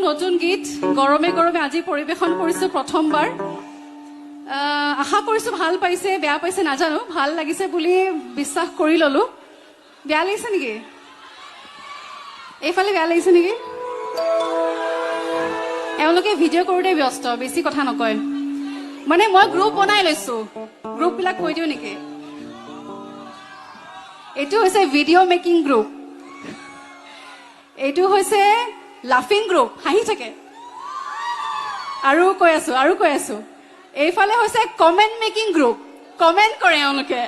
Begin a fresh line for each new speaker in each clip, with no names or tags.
নতুন গীত গৰমে গৰমে আজি পৰিৱেশন কৰিছোঁ প্ৰথমবাৰ। আশা কৰিছোঁ ভাল পাইছে, বেয়া পাইছে নাজানো, ভাল লাগিছে বুলি বিশ্বাস কৰি ল'লোঁ। বেয়া লাগিছে নেকি? এইফালে বেয়া লাগিছে নেকি? এওঁলোকে ভিডিঅ' কৰোঁতে ব্যস্ত, বেছি কথা নকয়। মানে মই গ্ৰুপ বনাই লৈছোঁ, গ্ৰুপবিলাক কৈ দিওঁ নেকি? এইটো হৈছে ভিডিঅ' মেকিং গ্ৰুপ, এইটো হৈছে লাফিং গ্ৰুপ, হাঁহি থাকে, আৰু কৈ আছো আৰু কৈ আছো। এইফালে হৈছে কমেণ্ট মেকিং গ্ৰুপ, কমেণ্ট কৰে এওঁলোকে।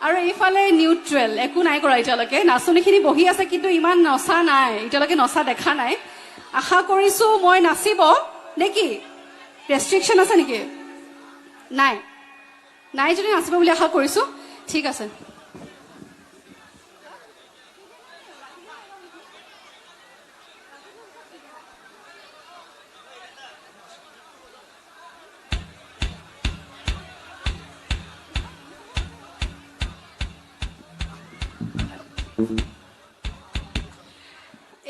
আৰু এইফালে নিউট্ৰেল, একো নাই কৰা এতিয়ালৈকে। নাচনীখিনি বহি আছে কিন্তু ইমান নচা নাই, এতিয়ালৈকে নচা দেখা নাই। আশা কৰিছো মই নাচিব নেকি? ৰেষ্ট্ৰিকশ্যন আছে নেকি? নাই, নাই যদি নাচিব বুলি আশা কৰিছো। ঠিক আছে।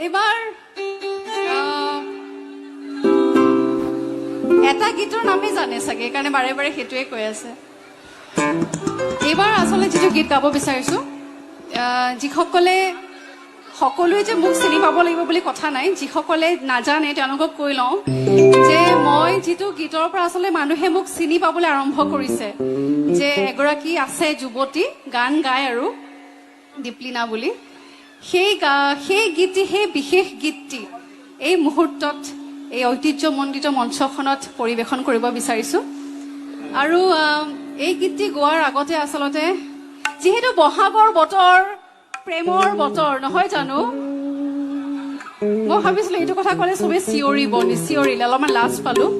এইবাৰ এটা গীতৰ নামেই জানে চাগে, সেইকাৰণে বাৰে বাৰে সেইটোৱে কৈ আছে। এইবাৰ আচলতে যিটো গীত গাব বিচাৰিছো, যিসকলে, সকলোৱে যে মোক চিনি পাব লাগিব বুলি কথা নাই, যিসকলে নাজানে তেওঁলোকক কৈ লওঁ যে মই যিটো গীতৰ পৰা আচলতে মানুহে মোক চিনি পাবলৈ আৰম্ভ কৰিছে, যে এগৰাকী আছে যুৱতী গান গায় আৰু দীপলিনা বুলি, সেই গীতটি, সেই বিশেষ গীতটি এই মুহূৰ্তত এই ঐতিহ্যমণ্ডিত মঞ্চখনত পৰিৱেশন কৰিব বিচাৰিছোঁ। আৰু এই গীতটি গোৱাৰ আগতে আচলতে যিহেতু বহাগৰ বতৰ, প্ৰেমৰ বতৰ নহয় জানো, মই ভাবিছিলোঁ এইটো কথা ক'লে চবেই চিঞৰিব, নিচিঞৰিলে অলপমান লাজ পালোঁ।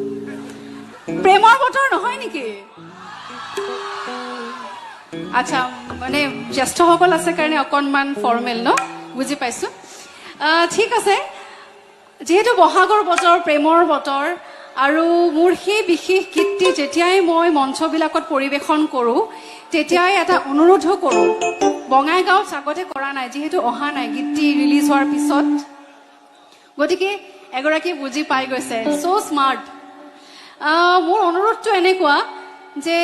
প্ৰেমৰ বতৰ নহয় নেকি? আচ্ছা, মানে জ্যেষ্ঠসকল আছে কাৰণে অকণমান ফৰ্মেল ন, বুজি পাইছোঁ। ঠিক আছে, যিহেতু বহাগৰ বতৰ, প্ৰেমৰ বতৰ, আৰু মোৰ সেই বিশেষ গীতটি যেতিয়াই মই মঞ্চবিলাকত পৰিৱেশন কৰোঁ তেতিয়াই এটা অনুৰোধো কৰোঁ। বঙাইগাঁৱত আগতে কৰা নাই, যিহেতু অহা নাই গীতটি ৰিলিজ হোৱাৰ পিছত, গতিকে এগৰাকী বুজি পাই গৈছে, চ' স্মাৰ্ট। মোৰ অনুৰোধটো এনেকুৱা যে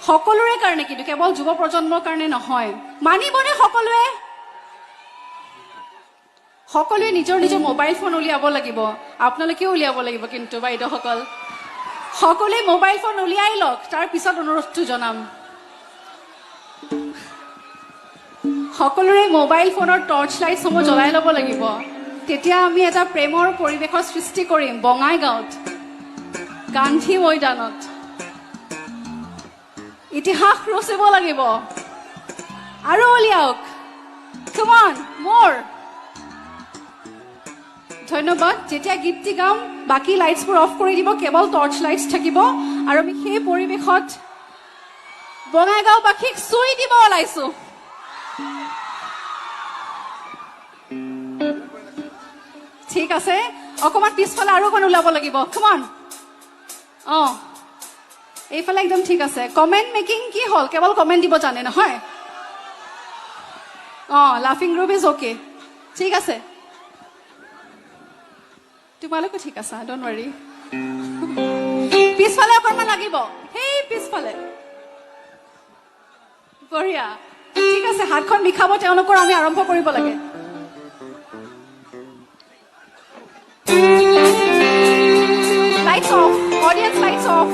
সকলোৰে কাৰণে, কিন্তু কেৱল যুৱ প্ৰজন্মৰ কাৰণে নহয়, মানিবনে সকলোৱে? সকলোৱে নিজৰ নিজৰ মোবাইল ফোন উলিয়াব লাগিব, আপোনালোকেও উলিয়াব লাগিব কিন্তু বাইদেউসকল, সকলোৱে মোবাইল ফোন উলিয়াই লওক, তাৰ পিছত অনুৰোধটো জনাম। সকলোৰে মোবাইল ফোনৰ টৰ্চ লাইটসমূহ জ্বলাই ল'ব লাগিব, তেতিয়া আমি এটা প্ৰেমৰ পৰিৱেশৰ সৃষ্টি কৰিম বঙাইগাঁৱত, গান্ধী মৈদানত। ইতিহাস ৰচিব লাগিব। আৰু উলিয়াওক, Come on, more। ধন্যবাদ। যেতিয়া গীতটি গাম বাকী লাইটছবোৰ অফ কৰি দিব, কেৱল টৰ্চ লাইটছ থাকিব, আৰু আমি সেই পৰিৱেশত বঙাইগাঁওবাসীক চুই দিব ওলাইছো। ঠিক আছে, অকণমান পিছফালে আৰু অকণ ওলাব লাগিব। Come on। অঁ, এইফালে একদম ঠিক আছে। কমেণ্ট মেকিং কি হ'ল? কেৱল কমেণ্ট দিব জানে নহয়? অঁ, লাফিং গ্ৰুপ is okay. ঠিক আছে, তোমালোকো ঠিক আছা, don't worry. পিছফালে অকণমান লাগিব, সেই পিছফালে। বঢ়িয়া, ঠিক আছে। হাতখন বিষাব তেওঁলোকৰ, আমি আৰম্ভ কৰিব লাগে। Lights off, audience, lights off.